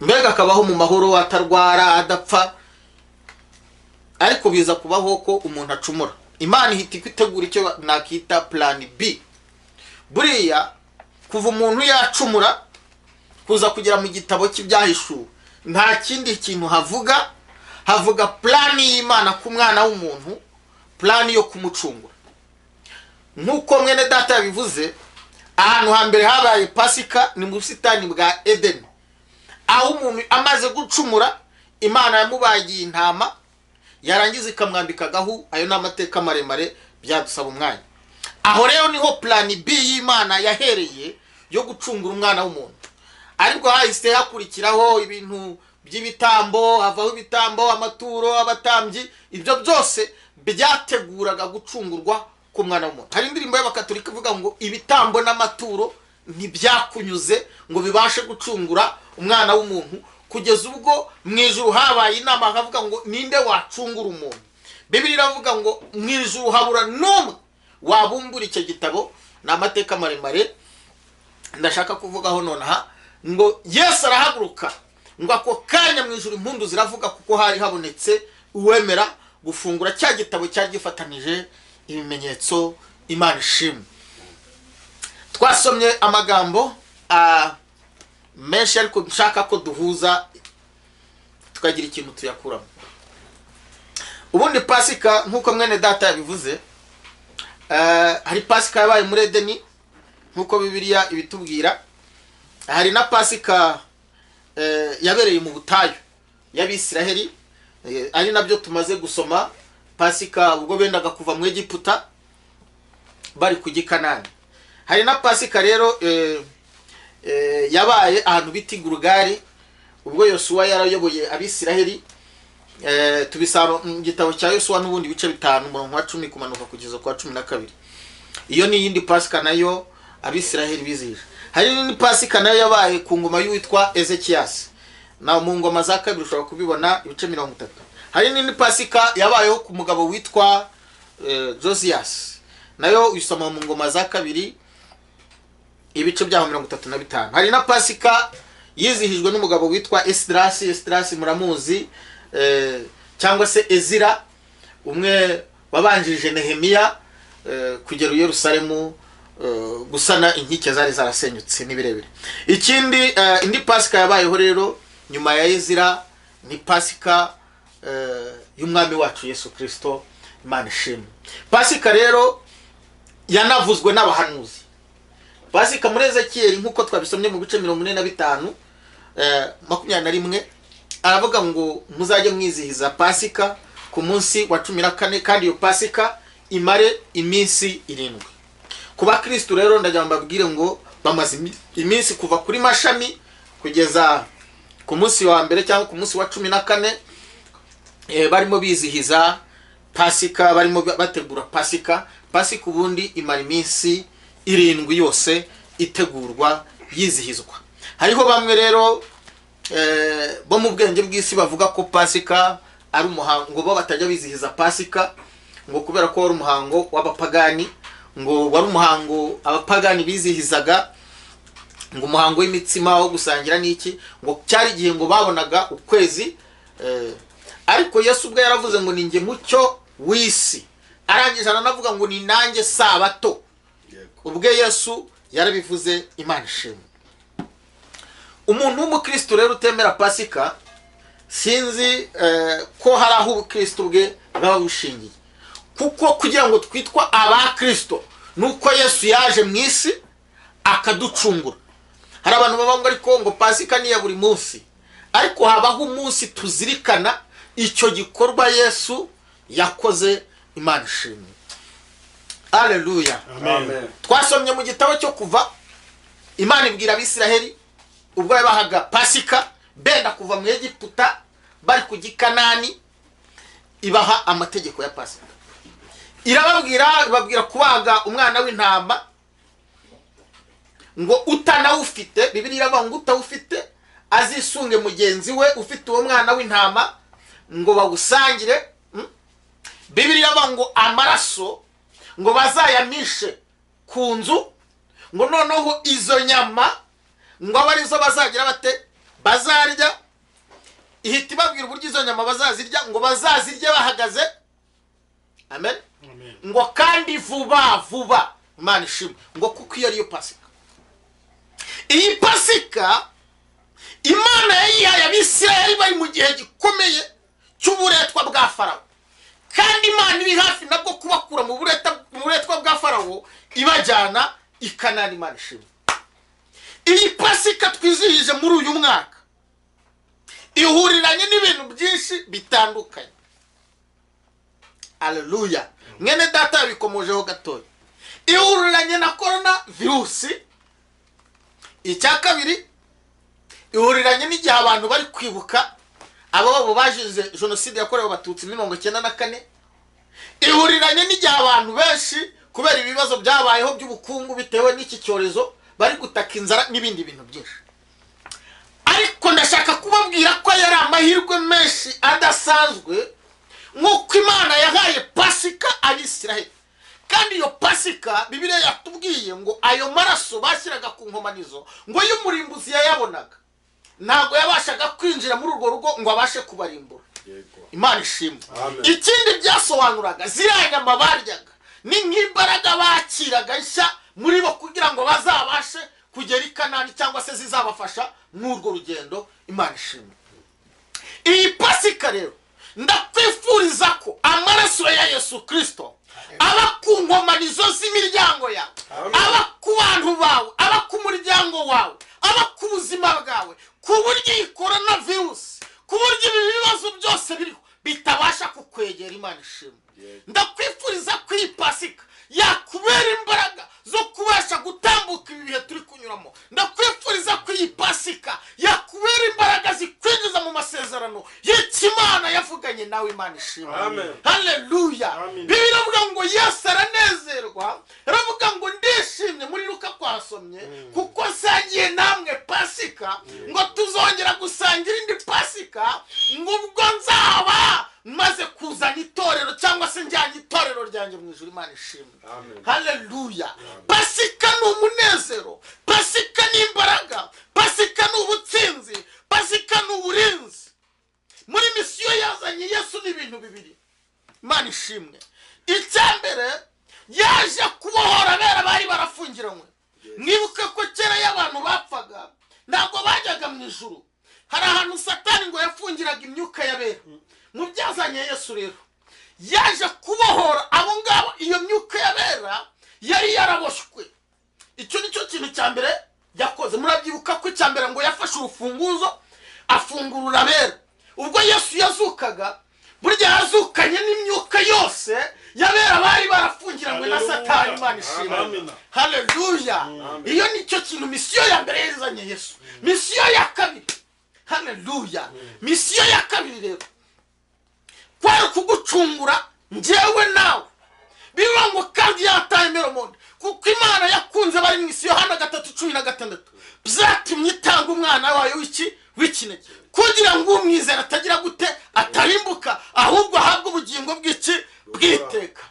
mbega akabaho mu mahoro, atarwara, adapfa. Ariko biza kubaho ko umuntu acumura, Imana ihita itegura icyo nakita plan B. Buriya kuva umuntu yacumura kuza kugera mu gitabo cy'Ibyahishuwe, nta kindi kintu havuga, havuga plan y'Imana ku mwana w'umuntu, plan yo kumucungura. Nk'uko mwene data yabivuze, ahantu hambere habaye Pasika ni mu busitani bwa Edeni, aho umuntu amaze gucumura Imana yamubagiye intama, yarangiza ikamwambika agahu. Ayo ni amateka maremare, byadusaba umwanya. Aho rero niho plan B y'Imana yahereye yo gucungura umwana w'umuntu. Ariko hahise hakurikiraho ibintu by'ibitambo, havaho ibitambo, amaturo, abatambyi. Ibyo byose byateguraga gucungurwa k'umwana w'umuntu. Hari indirimbo y'Abakatolika ivuga ngo ibitambo n'amaturo ntibyakunyuze ngo bibashe gucungura umwana w'umuntu, kugeza ubwo mu ijuru habaye inama bakavuga ngo ninde wacungura umuntu? Bibiliya iravuga ngo mu ijuru habura n'umwe wabumbura icyo gitabo. Ni amateka maremare ndashaka kuvugaho nonaha. Ngo Yesu arahaguruka, ngo ako kanya mu ijuru impundu ziravuga, kuko hari habonetse uwemera gufungura cya gitabo cyari gifatanije ibimenyetso. Imana ishimwe. Twasomye amagambo menshi, ariko nshaka ko duhuza tukagira ikintu tuyakuramo. Ubundi Pasika, nk'uko mwene data yabivuze, hari Pasika yabaye muri Edeni nk'uko Bibiliya ibitubwira, hari na Pasika yabereye mu butayu y'Abisiraheli, ari nabyo tumaze gusoma, Pasika ubwo bendaga kuva mu Egiputa bari ku Gikanani. Hari na Pasika rero yabaye ahantu bita Igurugari ubwo Yosuwa yarayoboye Abisiraheli. Tubisaba mu gitabo cya Yosuwa n'ubundi, bice 5, umurongo wa 10 kumanuka kugeza ku wa 12. Iyo ni iyindi Pasika nayo Abisiraheli bizihije. Hari n'indi Pasika nayo yabaye ku ngoma y'uwitwa Ezekiyasi, na mu Ngoma za Kabiri ushobora kubibona, ibice 30. Hari n'indi Pasika yabayeho ku mugabo witwa Josiyasi, nayo uyisoma mu Ngoma za Kabiri, ibice byaho 35. Hari na Pasika yizihijwe n'umugabo witwa Esidirasi. Esidirasi muramuzi, cyangwa se Ezira, umwe wabanjirije Nehemiya kugera i Yerusalemu gusana inkike zari zarasenyutse n'ibirebire. Ikindi, indi Pasika yabayeho rero nyuma ya Ezira ni Pasika y'Umwami wacu Yesu Kirisito. Imana ishimwe. Pasika rero yanavuzwe n'abahanuzi. Pasika muri Ezekiyeli, nk'uko twabisomye mu bice 45, 21, aravuga ngo muzajye mwizihiza Pasika ku munsi wa 14, kandi iyo Pasika imare iminsi 7. Ku bakristu rero ndagira ngo mbabwire ngo bamaze iminsi kuva kuri Mashami kugeza ku munsi wa mbere cyangwa ku munsi wa 14, barimo bizihiza Pasika, barimo bategura Pasika. Pasika ubundi imara iminsi 7 yose itegurwa, yizihizwa. Hariho bamwe rero bo mu bwenge bw'isi bavuga ko Pasika ari umuhango, bo batajya bizihiza Pasika ngo kubera ko wari umuhango w'abapagani, ngo wari umuhango abapagani bizihizaga, ngo umuhango w'imitsima wo gusangira n'iki, ngo cyari igihe ngo babonaga ukwezi. Ariko Yesu ubwe yaravuze ngo ni njye mucyo w'isi, arangije aranavuga ngo ni nanjye sabato. Ubwe Yesu yarabivuze. Imana ishimwe. Umuntu w'umukristo rero utemera Pasika, sinzi ko hari aho ubukristo bwe bwaba bushingiye, kuko kugira ngo twitwa abakristo nuko Yesu yaje mu isi akaducungura. Hari abantu baba ngo ariko ngo Pasika ni iya buri munsi, ariko habaho umunsi tuzirikana icyo gikorwa Yesu yakoze. Imana ishimwe. Aleluya. Amen. Twasomye mu gitabo cyo Kuva, Imana ibwira Abisiraheli Ubwo yabahaga Pasika benda kuva mu Egiputa bari ku Gikanani, ibaha amategeko ya Pasika. Irababwira, ibabwira kubaga umwana w'intama, ngo utanawufite, Bibiliya iravuga ngo utawufite azisunge mugenzi we ufite uwo mwana w'intama ngo bawusangire. Bibiliya iravuga ngo amaraso ngo bazayamishe ku nzu, ngo noneho izo nyama ngo abe arizo bazagira bate, bazarya. Ihita ibabwira uburyo izo nyama bazazirya, ngo bazazirye bahagaze. Amen. Ngo kandi vuba vuba. Imana ishimwe, ngo kuko iyo ariyo Pasika. Iyi Pasika Imana yayihaye Abisirayeli bari mu gihe gikomeye cy'uburetwa bwa Farawo, kandi Imana iri hafi nabwo kubakura mu buretwa bwa Farawo ibajyana i Kanani. Imana ishimwe. Iyi Pasika twizihije muri uyu mwaka ihuriranye n'ibintu byinshi bitandukanye. Aleluya. Mwene data yabikomojeho gatoya. Ihuriranye na korona virusi. Icya kabiri, ihuriranye n'igihe abantu bari kwibuka ababo bazize jenoside yakorewe Abatutsi 94. Ihuriranye n'igihe abantu benshi kubera ibibazo byabayeho by'ubukungu bitewe n'iki cyorezo bari gutaka inzara n'ibindi bintu byinshi. Ariko ndashaka kubabwira ko yari amahirwe menshi adasanzwe, nk'uko Imana yahaye Pasika Abisiraheli. Kandi iyo Pasika Bibiliya yatubwiye ngo ayo maraso bashyiraga ku nkomanizo, ngo iyo umurimbuzi yayabonaga ntabwo yabashaga kwinjira muri urwo rugo ngo abashe kubarimbura. Imana ishimwe. Ikindi byasobanuraga, ziriya nyama baryaga ni nk'imbaraga bakiraga nshya muri bo kugira ngo bazabashe kugera i Kanani, cyangwa se zizabafasha mw'urwo rugendo. Imana ishimwe. Iyi Pasika rero ndakwifuriza ko amaraso ya Yesu Kristo aba ku nkomanizo z'imiryango yawe, aba ku bantu bawe, aba ku muryango wawe, aba ku buzima bwawe, ku buryo iyi korona virusi, ku buryo ibi bibazo byose biriho bitabasha kukwegera. Imana ishimwe. Ndakwifuriza ko iyi Pasika yakubera imbaraga zo kubasha gutambuka ibi bihe turi kunyuramo. Ndakwifuriza ko iyi Pasika yakubera imbaraga zikwinjiza mu masezerano y'Imana yavuganye nawe. Imana ishimwe. Haleluya. Bibiliya iravuga ngo Yesu aranezerwa, aravuga ngo ndishimye. Muri Luka twasomye, kuko nsangiye namwe Pasika, ngo tuzongera gusangira indi Pasika, ngo ubwo nzaba maze kuzana itorero, cyangwa se njyanye itorero ryanjye mu ijuru. Imana ishimwe. Haleluya. Pasika ni umunezero, Pasika ni imbaraga, Pasika ni ubutsinzi, Pasika ni uburinzi. Muri misiyo yazanye Yesu ni ibintu bibiri. Imana ishimwe. Icya mbere, yaje kubohora abera bari barafungiranywe. Mwibuke ko kera y'abantu bapfaga ntabwo bajyaga mu ijuru. Hari ahantu Satani ngo yafungiraga imyuka y'abera. Mu byazanye Yesu rero, yaje kubohora abo ngabo, iyo myuka y'abera yari yaraboshywe. Icyo ni cyo kintu cya mbere yakoze. Murabyibuka ko icya mbere ngo yafashe urufunguzo afungurura abera. Ubwo Yesu yazukaga, burya yazukanye n'imyuka yose y'abera bari barafungiranywe na Satani. Imana ishimwe. Haleluya. Iyo ni cyo kintu, misiyo ya mbere yazanye Yesu. Misiyo ya kabiri, haleluya, misiyo ya kabiri rero kwari kugucungura njyewe nawe. Bivuga ngo kandi yataye meromonde, kuko Imana yakunze bari mu isi. Yohana 3:16, byatumye itanga umwana wayo w'ikinege, kugira ngo umwizera atagira gute, atarimbuka, ahubwo ahabwe ubugingo bw'iki, bw'iteka.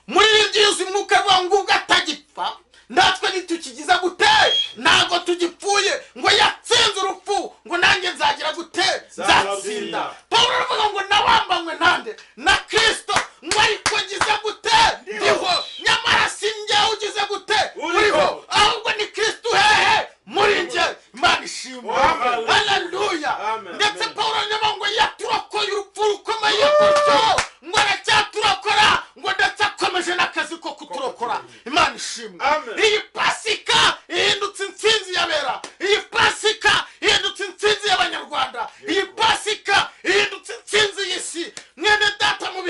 Muri ibyo yuzuye umwuka, avuga ngo ubwo atagipfa natwe ntitukigiza gute, ntabwo tugipfuye, ngo yatsinze urupfu, ngo nanjye nzagira gute, nzatsinda. Pawulo aravuga ngo nabambanywe nande, na Kristo, ngo ariko ngize gute, ndiho, nyamara si njyewe ugize gute uriho, ahubwo ni Kristo hehe muri njye. Imana ishimwe. Haleluya. Ndetse Pawulo aravuga ngo yaturokoye urupfu rukomeye gutyo, ngo aracyaturokora, ngo ndetse akomeje n'akazi ko kuturokora. Imana ishimwe. Iyi Pasika ihindutse intsinzi y'abera. Iyi Pasika ihindutse intsinzi y'Abanyarwanda. Iyi Pasika ihindutse intsinzi y'isi. Mwene data, mu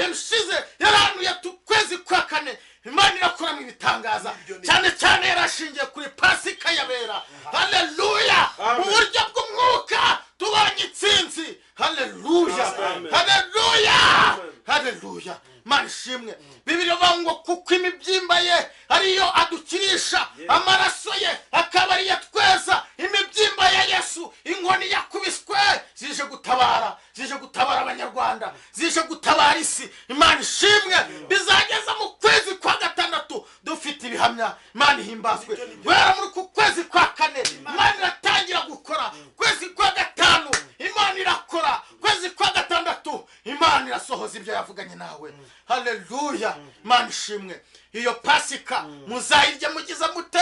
Haleluya, haleluya, Imana ishimwe. Bibiliya ivuga ngo kuko imibyimba ye ariyo adukirisha, amaraso ye akaba ariyo atweza. Imibyimba ya Yesu, inkoni yakubiswe, zije gutabara, zije gutabara abanyarwanda, zije gutabara isi. Imana ishimwe. Bizageza mu kwezi kwa gatandatu dufite ibihamya. Imana ihimbazwe. Guhera muri ku kwezi kwa kane Imana iratangira gukora, kwezi kwa gatanu Imana irakora, kwezi kwa gatandatu Imana irasohoza ibyo yavuganye nawe. Haleluya, Imana ishimwe. Iyo Pasika muzayirya mugize mute?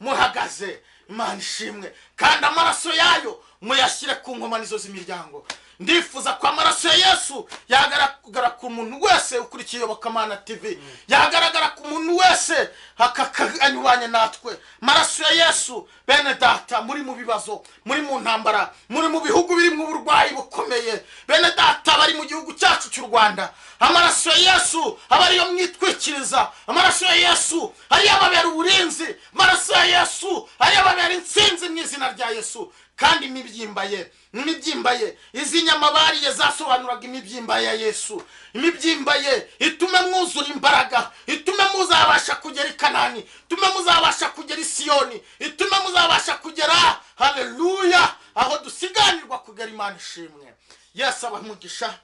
Muhagaze. Imana ishimwe. Kandi amaraso yayo muyashyire ku nkomanizo z'imiryango. Ndifuza ko amaraso ya Yesu yagaragara ku muntu wese ukurikiye Iyobokamana TV, yagaragara ku muntu wese akanyubanye natwe. Amaraso ya Yesu, bene data muri mu bibazo, muri mu ntambara, muri mu bihugu birimo uburwayi bukomeye, bene data bari mu gihugu cyacu cy'u Rwanda, amaraso ya Yesu aba ariyo mwitwikiriza, amaraso ya Yesu ariyo ababera uburinzi, amaraso ya Yesu ariyo ababera intsinzi mu izina rya Yesu. Kandi imibyimba ye, imibyimba ye, izi nyama bariye zasobanuraga imibyimba ya Yesu. Imibyimba ye itume mwuzura imbaraga, itume muzabasha kugera i Kanani, itume muzabasha kugera i Siyoni, itume muzabasha kugera, haleluya, aho dusiganirwa kugera. Imana ishimwe. Yesu abahe umugisha.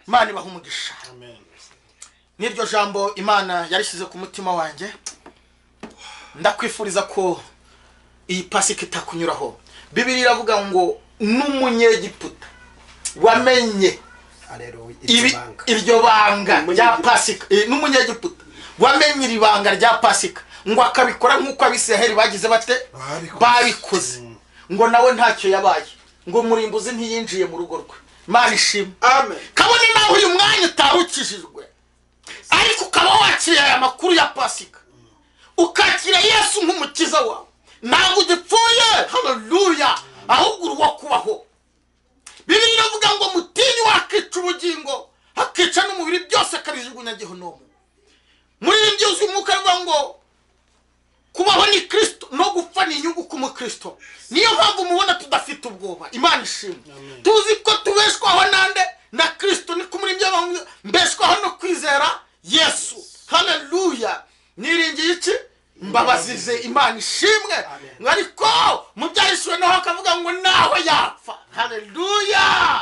Imana ibahe umugisha. Amen. N'iryo jambo Imana yarishyize ku mutima wanjye, ndakwifuriza ko iyi Pasika itakunyuraho. Bibiliya iravuga ngo n'umunyegiputa wamenye iryo banga rya Pasika, n'umunyegiputa wamenye iri banga rya Pasika ngo akabikora nk'uko Abisiraheli bagize bate? Babikoze. Ngo nawe ntacyo yabaye, ngo umurimbuzi ntiyinjiye mu rugo rwe. Imana ishimwe. Amen. Kabone naho uyu mwanya utarukijijwe, ariko ukaba wakiriye aya makuru ya Pasika, ukakira Yesu nk'umukiza wawe, ntabwo ugipfuye. Haleluya, ahubwo uri uwo kubaho. Bibiliya iravuga ngo mutinyi wakica ubugingo, akica n'umubiri, byose akabijugunya gihonomu. Muri iyi byuzuye umwuka aravuga ngo kubaho ni Kristo no gupfa ni inyungu ku mukristo. Niyo mpamvu mubona tudafite ubwoba. Imana ishimwe. Tuzi ko tubeshwaho nande? Na Kristo. Ni kumuri ibyo mbeshwaho no kwizera Yesu. Haleluya. Niringiye iki? Mbabazize. Imana ishimwe. Ariko mu byahishwe naho akavuga ngo naho yapfa. Haleluya,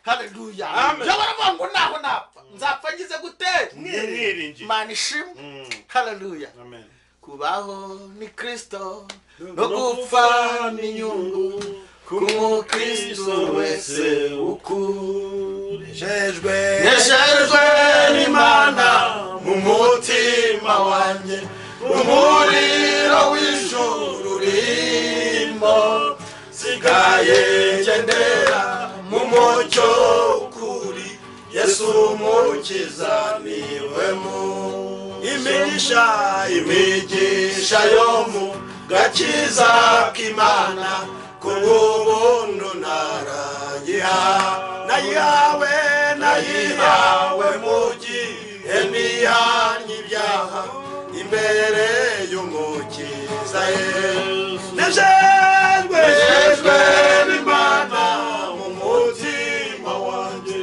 haleluya. Byo baravuga ngo naho napfa nzapfa ngize gute? Niringiye. Imana ishimwe. Haleluya. Amen. Kubaho ni Kristo no gupfa ni inyungu ku mukristo wese ukuri. Nejejwe n'Imana mu mutima wanjye, umuriro w'ijuru urimo, sigaye ngendera mu mucyo ukuri, Yesu umukiza niwe mu imigisha, imigisha yo mu gakiza k'Imana, kubw'ubuntu narayiha, nayihawe, nayihawe mu gihe nihanye ibyaha imbere y'umukiza Yesu. Nejejwe n'Imana mu mutima wanjye,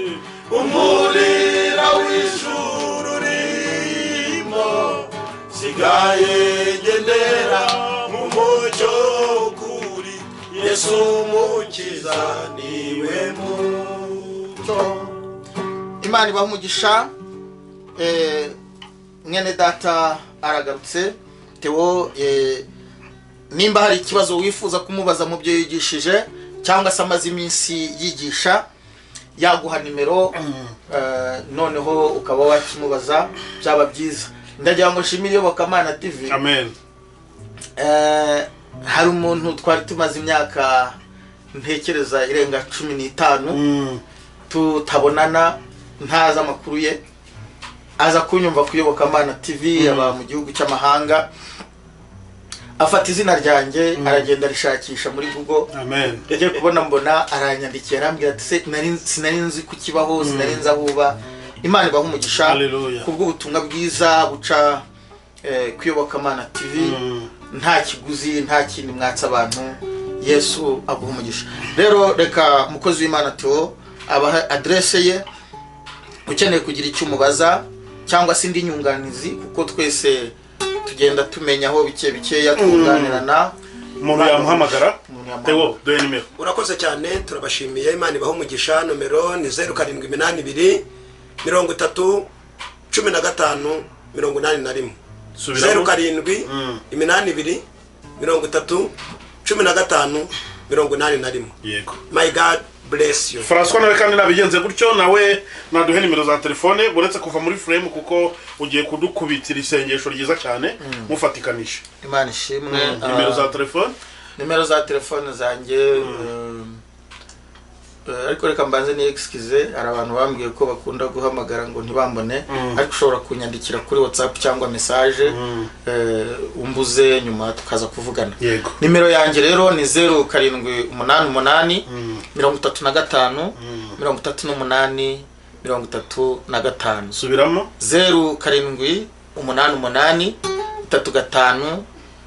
umuriro w'ijuru urimo, sigaye ngendera mu mucyo ukuri, Yesu umukiza niwe mucyo. Imana ibahe umugisha. Mwene data aragarutse Theo. Nimba hari ikibazo wifuza kumubaza mu byo yigishije cyangwa se amaze iminsi yigisha, yaguha nimero, noneho ukaba wakimubaza, byaba byiza. Ndagira ngo nshimire Iyobokamana TV. Amen. Hari umuntu twari tumaze imyaka ntekereza irenga 15 tutabonana, ntazi amakuru ye, aza kunyumva ku Iyobokamana TV, aba mu gihugu cy'amahanga, afata izina ryanjye aragenda arishakisha muri Google. Amen. Yagiye kubona mbona aranyandikiye, arambwira ati se sinari nzi kukibaho, sinari nzi aho uba. Imana ibahe umugisha kubw'ubutumwa bwiza buca ku Iyobokamana TV. Nta kiguzi, nta kindi mwatsa abantu. Yesu aguha umugisha. Rero reka umukozi w'Imana Theo abaha adresse ye, ukeneye kugira icyo umubaza cyangwa se indi nyunganizi, kuko twese tugenda tumenya aho bike bikeya twunganirana. Umuntu yamuhamagara. Umuntu yamuhamagara. Theo, duhe nimero. Urakoze cyane, turabashimiye, Imana ibahe umugisha. Nomero ni 0782 30 15 81. Subiramo. 07 82 30 15 81. Yego. My God bless you. François nawe kandi nabigenze gutyo, nawe naduhe nimero za telefone, uretse kuva muri frame kuko ugiye kudukubitira isengesho ryiza cyane mufatikanije. Imana ishimwe. Nimero za telefone. Nimero za telefone zanjye, ariko reka mbanze ni excuse, hari abantu bambwiye ko bakunda guhamagara ngo ntibambone, ariko ushobora kunyandikira kuri WhatsApp cyangwa message, umbuze nyuma tukaza kuvugana. Yego. Nimero yanjye rero ni 0788 35 38 35. Subiramo. 0788 35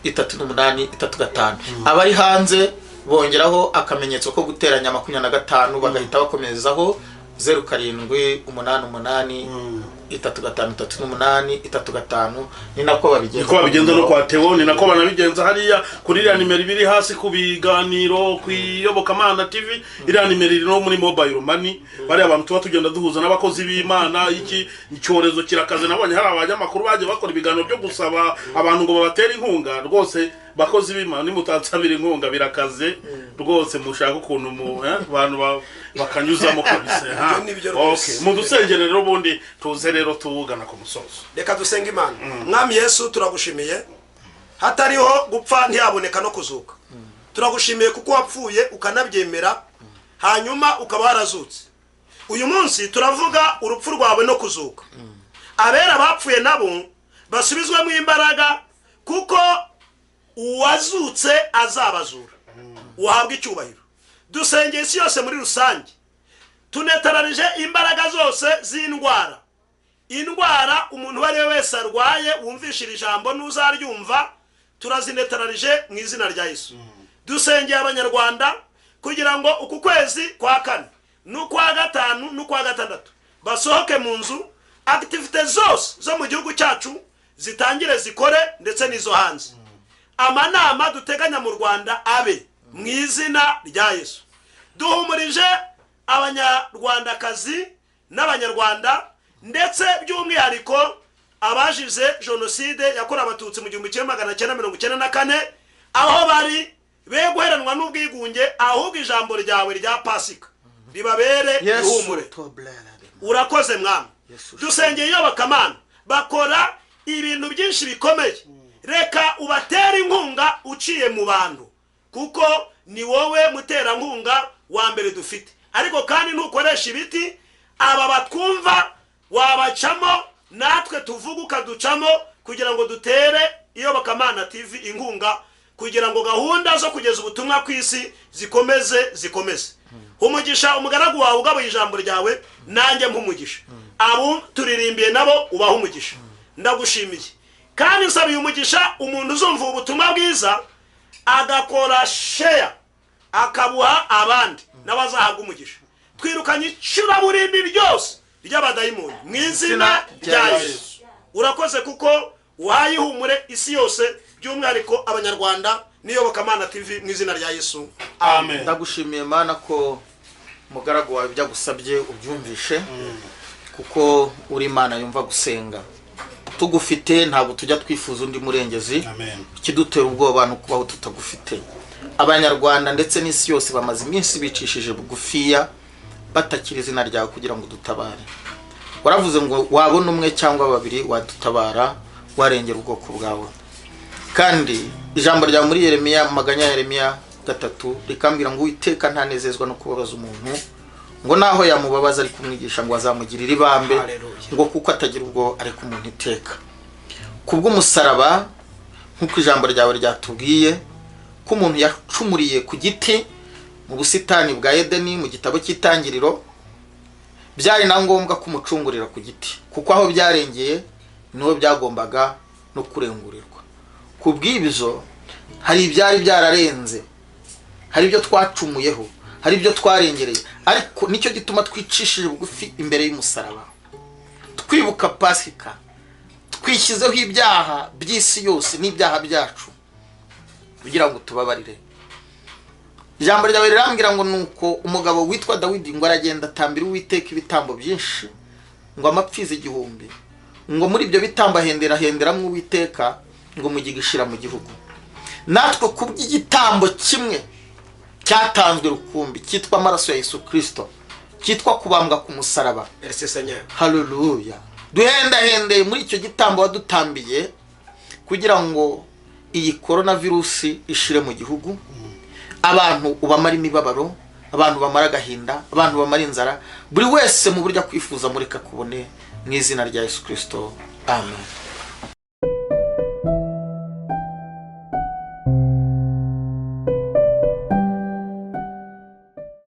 38 35. Abari hanze bongeraho akamenyetso ko guteranya 25, bagahita bakomezaho 0788 35 38 35. Ni nako babigenza. Niko babigenza no kwa Theo, ni nako banabigenza hariya kuri iriya nimero ibiri hasi ku biganiro ku Iyobokamana TV. Iriya nimero iri no muri mobile money. Bariya bantu tuba tugenda duhuza n'abakozi b'Imana. Iki icyorezo kirakaze, nabonye hari abanyamakuru bagiye bakora ibiganiro byo gusaba abantu ngo babatere inkunga. Rwose bakozi b'Imana, nimutansabira inkunga birakaze rwose, mushaka ukuntu mu abantu bakanyuzamo kabisa. Ha. Ibyo ni byo rwose. Okay, mudusengere rero, ubundi tuze rero tugana ku musozo. Reka dusenge Imana. Mwami Yesu, turagushimiye, hatariho gupfa ntiyaboneka no kuzuka. Turagushimiye kuko wapfuye ukanabyemera, hanyuma ukaba warazutse. Uyu munsi turavuga urupfu rwawe no kuzuka. Abera bapfuye nabo basubizwemo imbaraga, kuko uwazutse azabazura. Uhabwe icyubahiro. Dusengeye isi yose muri rusange, tunetararije imbaraga zose z'indwara. Indwara umuntu uwo ari we wese arwaye wumvishira ijambo n'uzaryumva, turazinetararije mu izina rya Yesu. Dusengeye Abanyarwanda kugira ngo uku kwezi kwa kane n'ukwa gatanu n'ukwa gatandatu basohoke mu nzu, activités zose zo mu gihugu cyacu zitangire zikore, ndetse n'izo hanze. Amanama duteganya mu Rwanda abe mu izina rya Yesu. Duhumurije Abanyarwandakazi n'Abanyarwanda, ndetse by'umwihariko abazize jenoside yakorewe Abatutsi mu 1994, aho bari be guheranwa n'ubwigunge, ahubwo ijambo ryawe rya Pasika ribabere ihumure. Urakoze Mwami. Dusengeye iyobokamana, bakora ibintu byinshi bikomeye, reka ubatere inkunga uciye mu bantu, kuko ni wowe muterankunga wa mbere dufite. Ariko kandi ntukoresha ibiti, aba batwumva wabacamo, natwe tuvuga ukaducamo, kugira ngo dutere Iyobokamana TV inkunga, kugira ngo gahunda zo kugeza ubutumwa ku isi zikomeze zikomeze. Umugisha umugaragu wawe ugabuye ijambo ryawe, nanjye mpumugisha, abo turirimbiye nabo ubaha umugisha. Ndagushimiye kandi nsabiye umugisha umuntu uzumva ubutumwa bwiza agakora share akabuha abandi, n'abazahabwa umugisha. Twirukanye icuraburindi ryose ry'abadayimoni mu izina rya Yesu. Urakoze kuko uhaye ihumure isi yose, by'umwihariko Abanyarwanda n'Iyobokamana TV, mu izina rya Yesu. Amen. Ndagushimiye Mana ko umugaragu wawe ibyo agusabye ubyumvishe, kuko uri Imana yumva gusenga. Tugufite ntabwo tujya twifuza undi murengezi. Amen. Ikidutera ubwoba ni ukubaho tutagufite. Abanyarwanda ndetse n'isi yose bamaze iminsi bicishije bugufiya, batakira izina ryawe kugira ngo dutabare. Waravuze ngo wabona umwe cyangwa babiri wadutabara, warengera ubwoko bwawe. Kandi ijambo ryawe muri Yeremiya, mu maganya ya Yeremiya 3, rikambwira ngo Uwiteka ntanezezwa no kubabaza umuntu, ngo naho yamubabaza ari kumwigisha ngo azamugirira ibambe, Hallelujah. ngo kuko atagira ubwo areka umuntu iteka. Kubw'umusaraba, nk'uko ijambo ryawe ryatubwiye ko umuntu yacumuriye ku giti mu busitani bwa Edeni mu gitabo cy'Itangiriro, byari na ngombwa kumucungurira ku giti, kuko aho byarengeye niho byagombaga no kurengurirwa. Ku bw'ibyo hari ibyari byararenze Hari ibyo twacumuyeho, hari ibyo twarengereye, ariko nicyo gituma twicishije bugufi imbere y'umusaraba, twibuka Pasika, twishyizeho ibyaha by'isi yose n'ibyaha byacu kugira ngo tubabarire. Ijambo ryawe rirambwira ngo nuko umugabo witwa Dawidi ngo aragenda atambira Uwiteka ibitambo byinshi, ngo amapfizi 1000, ngo muri ibyo bitambo ahendera ahenderamo Uwiteka, ngo mugigishira mu gihugu. Natwe kubw'igitambo kimwe cyatanzwe rukumbi cyitwa amaraso ya Yesu Kristo, cyitwa kubambwa ku musaraba. Merci Seigneur. Haleluya. Duhendahendeye muri icyo gitambo wadutambiye kugira ngo iyi korona virusi ishire mu gihugu, abantu ubamara imibabaro, abantu bamara agahinda, abantu bamara inzara, buri wese mu buryo akwifuza mureka kubone mu izina rya Yesu Kristo. Amen.